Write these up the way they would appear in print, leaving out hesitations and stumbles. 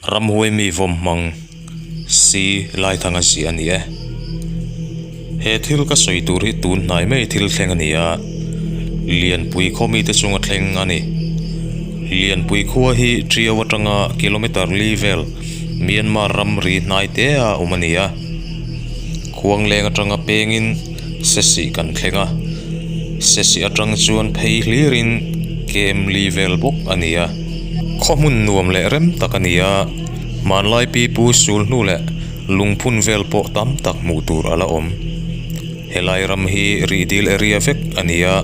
Ramhuai mi vawm hmang si Laithanga ziah a ni e. He thil ka sawi tur hi tun hnai mai thil thleng a ni a, Lianpui khaw mite chunga thleng a ni. Lianpui khua hi Tiau atanga kilometre li vel Myanmar ramri hnai te a awm a ni a. Khuangleng atanga pengin Sesih kan thleng a, Sesih atang chuan phei hlirin kem li vel bawk a ni a. Khaw hmun nuam leh rem tak a ni a, hmanlai pipu sul hnu leh lungphun vel pawh tam tak hmuh tur a la awm. Helai ram hi rihdil area vek a ni a,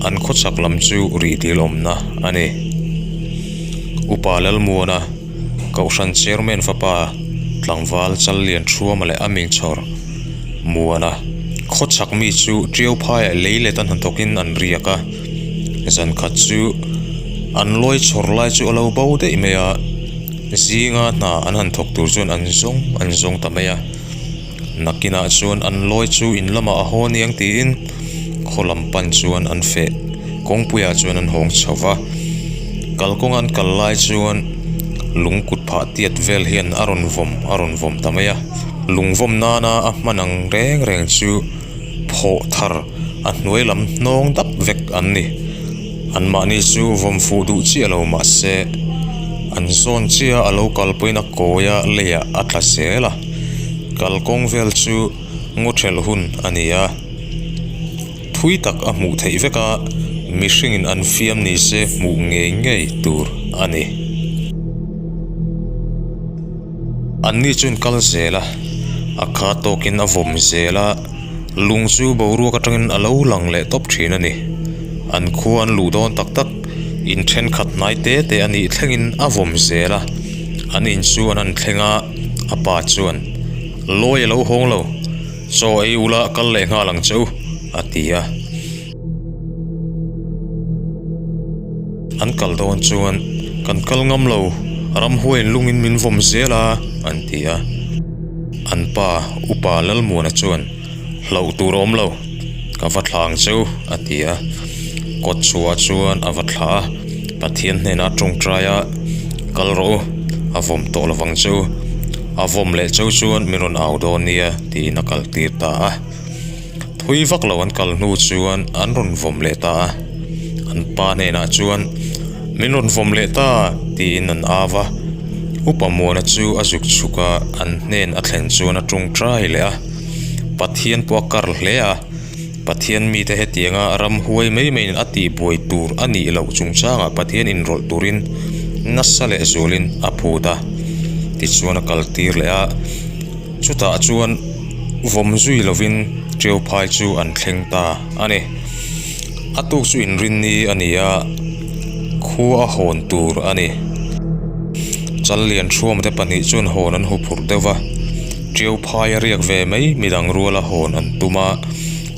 an khawchhak lam chu rihdil awmna a ni. Upa Lalmuana, Kohhran Chairman fapa tlangval Challian Thuama leh a mingchhawr Muana, khawchhak mi chu Tiau phaiah lei let a hnathawkin an riak a. Zan khat chu an lawi chhawr lai chu a lo bo daih mai a, zinga hna an han thawk tur chuan an zawng an zawng ta mai a. Nakinah chuan an lawi chu in lamah a haw aniang tiin khaw lam pan chuan an feh kawngpuiah chuan an hawng chho va. Kalkawng an kal lai chuan lung kut phah tiat vel hian a rawn vawm a rawn vawm ta mai a. Lung vawm nana a hman ang reng reng chu phawh thar a hnuai lam hnawng dap vek an ni. Anmahni chu vawm fuh duh chiah lo mah se an zawn chiah a lo kalpuiin a kawi a leiah a tla zel a. Kalkawng vel chu ngaw thelh hun a ni a, thui tak a hmuh theih vek a, mihringin an fiam ni se hmuh ngei ngei tur a ni. Anni chuan kal zel a, a kha tawkin a vawm zel a, lung chu boruak atangin a lo lang leh tawp thin a ni. An khua an luh dawn tak tak, in thenkhat hnai te te a nih thlengin a vawm zel a, an in chu an han thleng a, a pa chuan, Lawi a lo hawng lo, chaw ei ula kal leh nghal ang che u, a ti a. An kal dawn chuan, Kan kal ngam lo, ramhuaiin lungin min vawm zel a, an ti a. An pa, Upa Lalmuana chuan, Hlauh tur a awm lo, ka va thla ang che u, a ti a. Kawt chhuah chuan a va thla a, Pathian hnenah a tawngtai a, Kal rawh u, a vawm tawh lovang che u, a vawm leh cheu chuan min rawn au dawn nia, tiin a kaltir ta a. Thui vak lo an kal hnu chuan an rawn vawm leh ta a, an pa hnenah chuan, Min rawn vawm leh ta! tiin an au a. Upa Muana chu a zuk chhuk a, an hnen a thlen chuan a tawngtai leh a. Pathian pawh a kar hle a, Pathian mite hetianga ramhuai mai maiin a tihbuai tur a nih loh chungchangah Pathian inrawlh turin nasa leh zualin a phut a. Tichuan a kaltir leh a. Chutah chuan vawm zui lovin Tiau phai chu an thleng ta a ni. A tuk chu inrinni a ni a, khua a hawn tur a ni. Challian Thuamte pahnih chuan hawn an huphurh deuh va, Tiau phai a riak ve mai midang ruala hawn an tum a,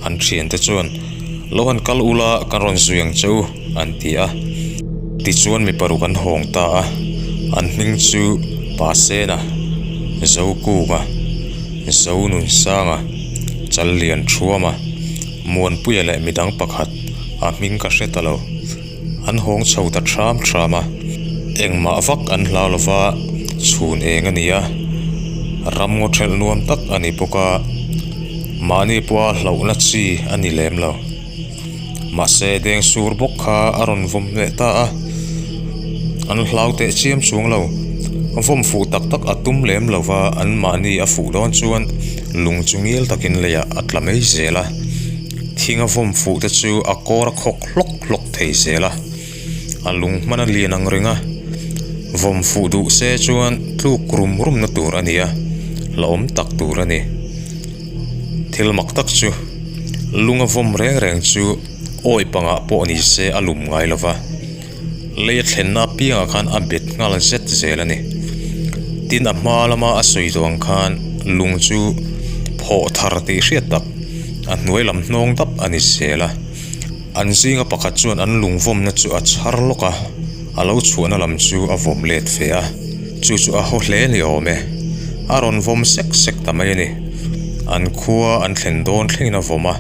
an thiante chuan, Lo han kal ula kan rawn zui ang che u, an ti a. Tichuan mi paruk an hawng ta a, an hming chu Pasena, Zokunga, Zonunsanga, Challianthuama, Muanpuia leh midang pakhat a hming ka hre ta lo. An hawng chho ta thram thram a, engmah vak an hlau lo va, chhun eng a ni a, ram ngaw thelh nuam tak a ni bawk a, mahni pawha hlauhna chi a ni lem lo. Mahse deng sur bawk kha a rawn vawm leh ta a, an hlau teh chiam chuang lo. Vawm fuh tak tak a tum lem lo va, anmahni a fuh dawn chuan lung chu ngil takin leiah a tla mai zel a. Thing a vawm fuh te chu a kawr a khawk hlawk hlawk thei zel a, a lung hman a lian ang reng a. Vawm fuh duh se chuan tluk rum rum na tur a ni a, hlauhawm tak tur a ni. Thil mak tak chu lunga vawm reng reng chu awi pangah pawh ni se a lum ngai lo va, lei a thlenna apiangah khan a bet nghal zet zel a ni. Tin a hma lama a sawi tawh ang khan lung chu phawh thar tih hriat tak a hnuai lam hnawng dap a ni zel a. An zinga pakhat chuan an lung vawmna chu a chhar lawk a, a lo chhuahna lam chu a vawm let ve a, chu chu a haw hle ni awm e. A rawn vawm sek sek ta mai a ni. An khua an thlen dawn thlengin a vawm a.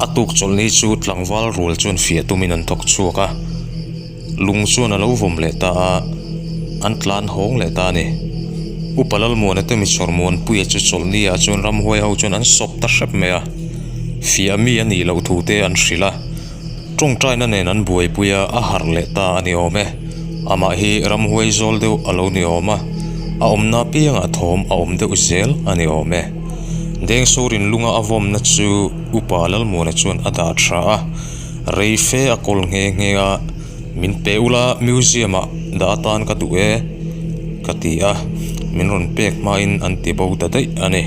A tuk chawlhni chu tlangval rual chuan fiah tumin an thawk chhuak a, lung chuan a lo vawm leh ta a. An tlan hawng leh ta a ni. Upa Lalmuana te michawr Muanpuia chu chawlhni ah chuan ramhuai ho chuan an sawp ta hrep mai a. Fiah mi a nih loh thu te an hrilh a. Tawngtaina nen an buaipui a, a harh leh ta a ni awm e. Amah hi ramhuai zawl deuh a lo ni awm a, a awmna apiangah thawm a awm deuh zel a ni awm e. Dengsurin lunga a vawmna chu Upa Lalmuana chuan a dah tha a, rei fe a kawl nghe nghe a, Min pe ula museum ah dah atan ka duh e ka ti a, min rawn pek hmain an ti bo ta daih a ni.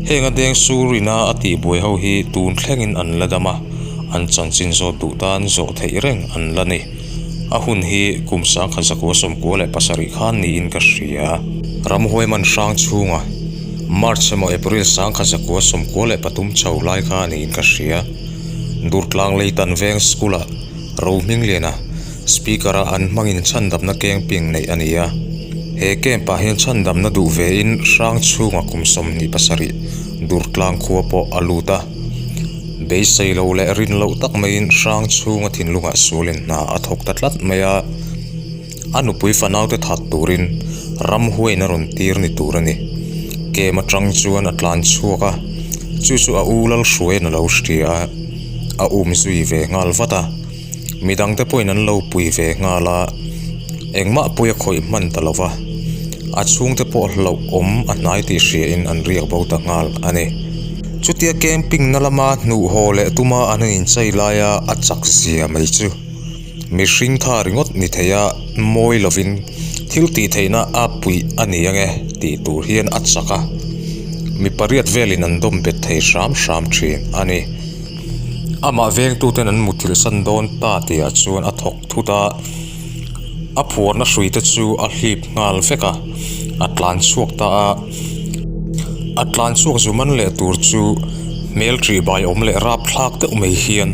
Heng a deng sur ina a tihbuai ho hi tun thlengin an la dam a, an chanchin zawt duh tan zawh theih reng an la ni. A hun hi kum sangkhat zakua 97 khan niin ka hria. Ramhuai man hrang chhunga March emaw April sangkhat zakua 93 chho lai kha niin ka hria. Durtlang Leitan Veng School-ah Rohmingliana Speaker-a an hmangin chhandamna camping neih a ni a. He camp-ah hian chhandamna duh vein hrang chhunga kum 27 Durtlang khua pawh a lut a. Beisei lo leh rin loh tak maiin hrang chhunga thinlungah sualin hna a thawk ta tlat mai a. A nupui fanaute that turin ramhuaiin a rawn tir ni tur a ni. Kem atang chuan a tlan chhuak a, chu chu a u Lalhruaiin a lo hria a, a um zui ve nghal vat a. Midangte pawhin an lo pui ve nghal a, engmah pawh a khawih hman ta lo va, a chhungte pawh hlauhawm a hnai tih hriain an riak bo ta nghal a ni. Chutia camping na lama hnuh haw leh tuma an han inchei laia a chak zia mai chu. Mihring tha ringawt ni thei a, mawi lovin thil tih theihna a puih a ni ange tih tur hian a chak a, mi pariat velin an dawm bet thei hram hram thin a ni. Amah vengtuten an muthilh san dawn ta tihah chuan a thawk thut a, a phuarna hrui te chu a hlip nghal vek a, a tlan chhuak ta a. A tlan chhuak zu man leh tur chu hmel ṭih bai awm leh rap thlak deuh mai hian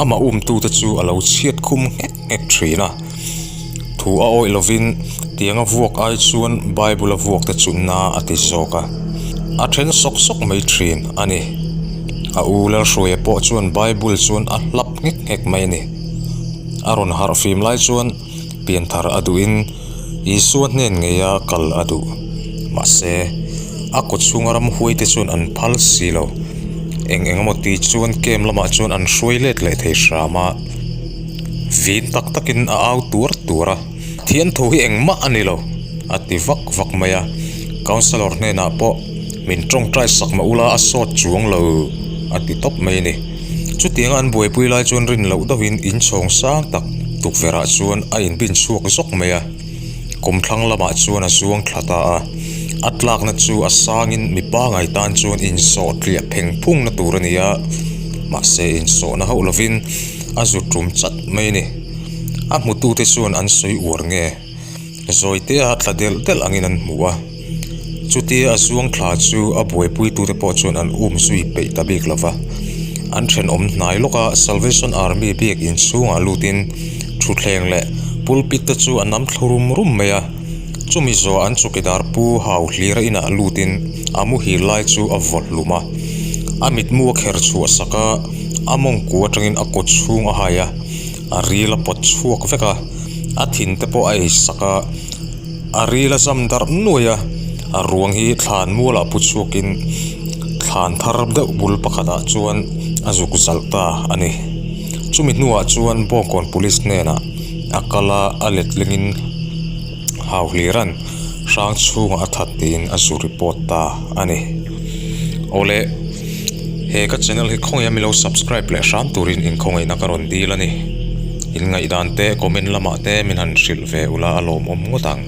amah umtute chu a lo chhiat khum nghek nghek thin a. Thu a awih lovin tianga vuak ai chuan Bible a vuak te chu na a ti zawk a, a then sawk sawk mai thin a ni. A u Lalhruaia pawh chuan Bible chuan a hlap nghek nghek mai a ni. A rawn harh fim lai chuan pianthar a duhin Isua hnen ngeia kal a duh. Mahse, a kaw chhunga ramhuai te chuan an phal si lo. Eng eng emaw ti chuan camp lamah chuan an hruai let leh thei hram a. Vin tak takin a au tuar tuar a, Thian tho hi engmah a ni lo, a ti vak vak mai a. Councellor hnenah pawh min tawngtai sak mah ula a sawt chuang lo, a ti tawp mai a ni. Chutianga an buaipui lai chuan rin loh deuhin inchhawng sang tak tukverhah chuan a inbin chhuak zawk mai a, kawmthlang lamah chuan a zuang thla ta a. A tlakna chu a sangin mi pangai tan chuan insawh tliah pheng phungna tur a ni a, mahse insawhna hauh lovin a zu tum chat mai a ni. A hmutute chuan an sawi uar nge? Zawitea tla delh delh angin an hmu a, chutia a zuang thla chu a buaipuitute pawh chuan an um zui peih ta bik lo va. An thenawm hnai lawka Salvation Army biak inchhungah lutin thutthleng leh pulpit te chu a nam thlu rum rum mai a, chumi zawh an chawkidar pu hau hlira inah lutin a muhil lai chu a vaw hlum a, a mitmu a kher chhuah sak a, a mawngku atangin a kaw chhung a hai a. A ril a pawt chhuak vek a, a thin te pawh a ei sak a, a ril a zam darh nuai a, a ruang hi thlan mualah pu chhuakin thlan thar deuh bul pakhatah chuan a zuk zalh ta a ni. Chumi hnuah chuan Bawngkawn Police hnenah a kal a, a letlingin Hauhlira'n hrang chhungah a that tiin a zu report ta a ni. Awle. He ka channel hi khawngaih a milo subscribe leh hram turin in khawngaihna ka rawn dil a ni. In ngaihdan te comment lamah te min han hrilh ve ula a lawmawm ngawt ang.